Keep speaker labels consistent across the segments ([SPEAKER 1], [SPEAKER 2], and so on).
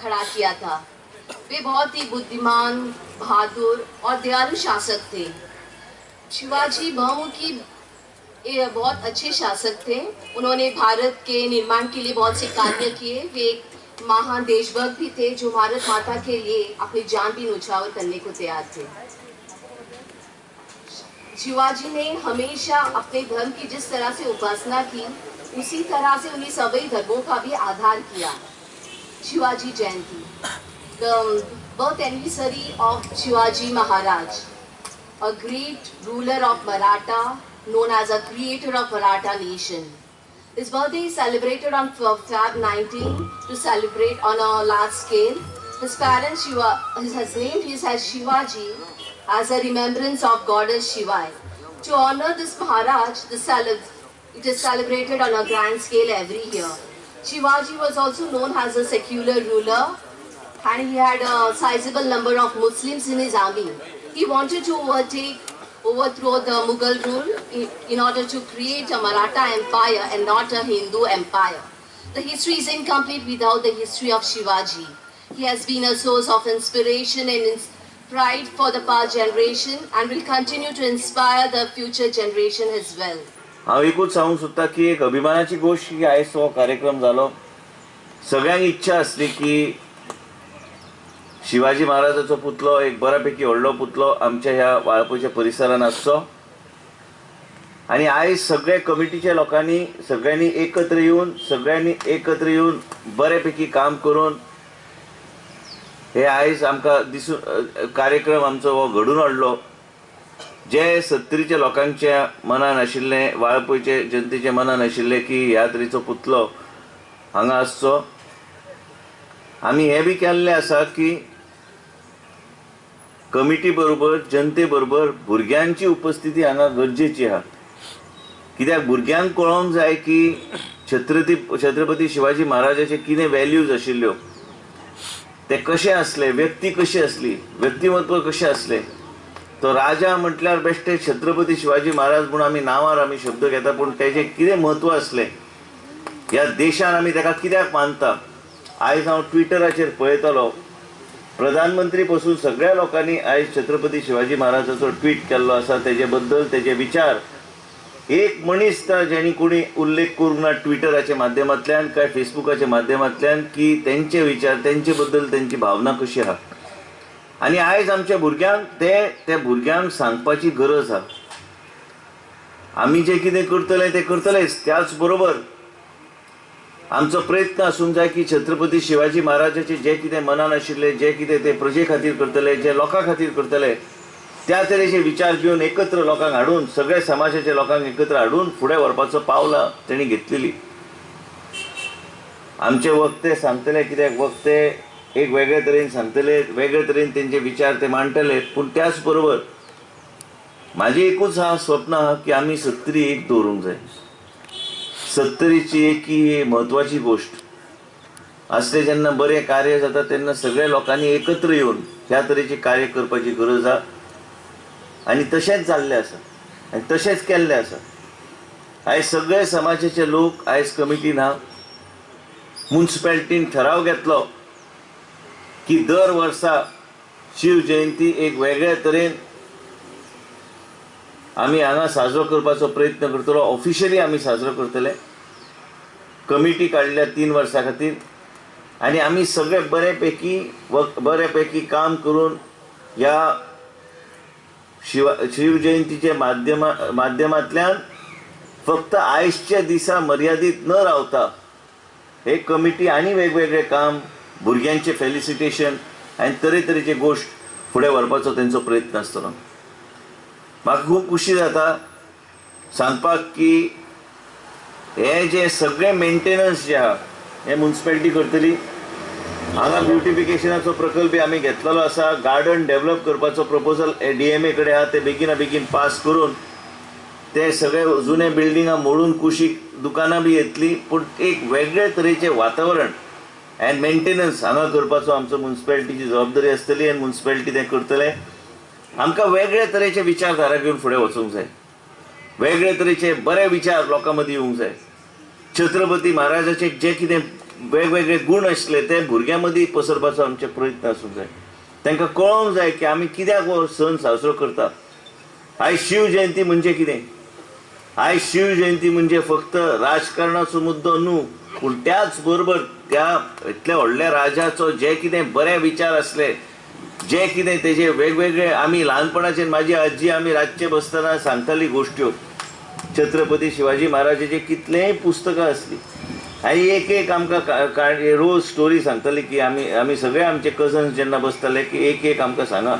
[SPEAKER 1] खड़ा किया था। वे बहुत ही बुद्धिमान, बहादुर और दयालु शासक थे। शिवाजी बहुमुखी बहुत अच्छे शासक थे। उन्होंने भारत के निर्माण के लिए बहुत से कार्य किए। वे एक महान देशभक्त भी थे जो भारत माता के लिए अपनी जान भी न्योछावर करने को तैयार थे। शिवाजी ने हमेशा अपने धर्म की जिस तरह से उपासना की, उसी तरह से उन्हें सभी धर्मों का भी आधार किया। Shivaji Jayanti, the birth anniversary of Shivaji Maharaj, a great ruler of Maratha, known as a creator of Maratha nation. His birthday is celebrated on Feb 19 to celebrate on a large scale. His parents Shiva, has named his as Shivaji as a remembrance of goddess Shivai. To honor this Maharaj, it is celebrated on a grand scale every year. Shivaji was also known as a secular ruler, and he had a sizable number of Muslims in his army. He wanted to overthrow the Mughal rule in order to create a Maratha empire and not a Hindu empire. The history is incomplete without the history of Shivaji. He has been a source of inspiration and pride for the past generation and will continue to inspire the future generation as well.
[SPEAKER 2] हांव एकूच सांगूंक सोदता की एक अभिमानाची गोश्ट की आयज हो कार्यक्रम जालो। सगळ्यांक इच्छा आसली की शिवाजी महाराजाचो पुतलो, एक बऱ्यापैकी व्हडलो पुतलो आमच्या ह्या वाळपयच्या परिसरान आसचो आनी आयज सगळे कमिटीच्या लोकांनी सगळ्यांनी एकत्र येवन बऱ्यापैकी काम करून हे आयज आमकां दिसून कार्यक्रम आमचो हो घडून हाडलो। जे सत्तरीच्या लोकांच्या मनान आशिल्लें, वाळपयचे जनतेच्या मनान आशिल्लें की ह्या तरेचो पुतलो हांगा आसचो। आमी हें बी केल्लें आसा की कमिटी बरोबर, जनते बरोबर भुरग्यांची उपस्थिती हांगा गरजेची आहा। कित्याक भुरग्यांक कळोंक जाय की छत्रपती शिवाजी महाराजाचे कितें वॅल्यूज आशिल्ल्यो, ते कशे आसले, व्यक्ती कशी आसली, व्यक्तिमत्व कशें आसलें। तो राजा म्हटल्यार बेश्टे छत्रपती शिवाजी महाराज म्हूण आमी नांवार आमी शब्द घेता, पूण तेजें कितें म्हत्व आसलें ह्या देशान आमी ताका कित्याक मानता। आयज हांव ट्विटराचेर पळयतालो, प्रधानमंत्री पसून सगळ्या लोकांनी आयज छत्रपती शिवाजी महाराजाचो ट्वीट केल्लो आसा। तेजे बद्दल तेजे विचार एक मनीस ना जेणी कोणी उल्लेख करूंक ना ट्विटराच्या माध्यमांतल्यान काय फेसबुकाच्या माध्यमांतल्यान की तेंचे विचार, तेंचे बद्दल तेंची भावना कशी आहा। आनी आयज आमच्या भुरग्यांक ते भुरग्यांक सांगपाची गरज आहा। आमी जें कितें करतले तें करतलेच, त्याच बरोबर आमचो प्रयत्न आसूंक जाय की छत्रपती शिवाजी महाराजाचे जे कितें मनान आशिल्ले, जे कितें ते प्रजे खातीर करतले, जे लोकां खातीर करतले, त्या तरेचे विचार घेवन एकत्र लोकांक हाडून, सगळ्या समाजाच्या लोकांक एकत्र हाडून फुडें व्हरपाचो पावलां तेणी घेतलेली। आमचे वक्ते सांगतले, कित्याक वक्ते एक वेगळे तरेन सांगतले, वेगळे तरेन तेंचे विचार ते मांडटले, पूण त्याच बरोबर म्हाजें एकूच आहा स्वप्न आहा की आमी सत्तरी एक दवरूंक जाय। सत्तरीची एक ही म्हत्वाची गोश्ट आसले, जेन्ना बरें कार्य जाता तेन्ना सगळ्या लोकांनी एकत्र येवन ह्या तरेचें कार्य करपाची गरज आहा आनी तशेंच जाल्लें आसा आनी तशेंच केल्लें आसा। आयज सगळे समाजाचे लोक आयज कमिटीन आहा, मुन्सिपेलिटीन ठराव घेतलो की दर वर्सा शिव जयंती एक वेगळे तरेन आमी हांगा साजरो करपाचो प्रयत्न करतलो। ऑफिशियली आमी साजरो करतले, कमिटी काडल्या 3 वर्सां खातीर आनी आमी सगळे बऱ्यापैकी काम करून ह्या शिव जयंतीच्या माध्यमांतल्यान फक्त आयजच्या दिसा मर्यादीत न रावता हे कमिटी आनी वेगवेगळे काम, भुरग्यांचे फेलिसिटेशन आनी तरेतरेचे गोश्ट फुडें व्हरपाचो तेंचो प्रयत्न आसतलो। म्हाका खूब खुशी जाता सांगपाक की हे जे सगळे मेंटेनन्स जे आहा हे मुन्सिपेलिटी करतली। हांगा ब्युटिफिकेशनाचो प्रकल्प आमी घेतलेलो आसा, गार्डन डेव्हलप करपाचो प्रपोजल DMA कडेन आहा, ते बेगीना बेगीन पास करून ते सगळे जुने बिल्डिंगां मोडून कुशीक दुकानां बी येतली, पूण एक वेगळे तरेचें वातावरण एंड मेंटेनन्स हांगा करपाचो आमचो मुन्सिपेलिटीची जबाबदारी आसतली आनी मुन्सिपेलिटी तें करतले। आमकां वेगळे तरेचे विचारधारा घेवन फुडें वचूंक जाय, वेगळे तरेचे बरे विचार लोकां मदीं येवंक जाय। छत्रपती महाराजाचे जे कितें वेगवेगळे गूण आसले ते भुरग्यां मदीं पसरपाचो आमचे प्रयत्न आसूंक जाय. तांकां कळोंक जाय की आमी कित्याक हो सण साजरो करता. आयज शिव जयंती म्हणजे कितें? आयज शिव जयंती म्हणजे फक्त राजकारणाचो मुद्दो न्हू, पूण त्याच बरोबर त्या इतल्या व्हडल्या राजाचो जे कितें बरे विचार आसले, जे कितें तेजे वेगवेगळे आमी ल्हानपणाचेर म्हाजी आजी आमी रातचे बसतना सांगताली गोश्ट्यो. छत्रपती शिवाजी महाराजाचे कितलेय पुस्तकां आसली आनी एक एक आमकां रोज स्टोरी सांगताली की आमी आमी सगळे आमचे कजन्स जेन्ना बसताले की एक एक आमकां सांगा.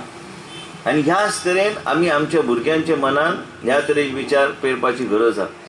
[SPEAKER 2] आनी ह्याच तरेन आमी आमच्या भुरग्यांच्या मनान ह्या तरेचे विचार पेरपाची गरज आसा.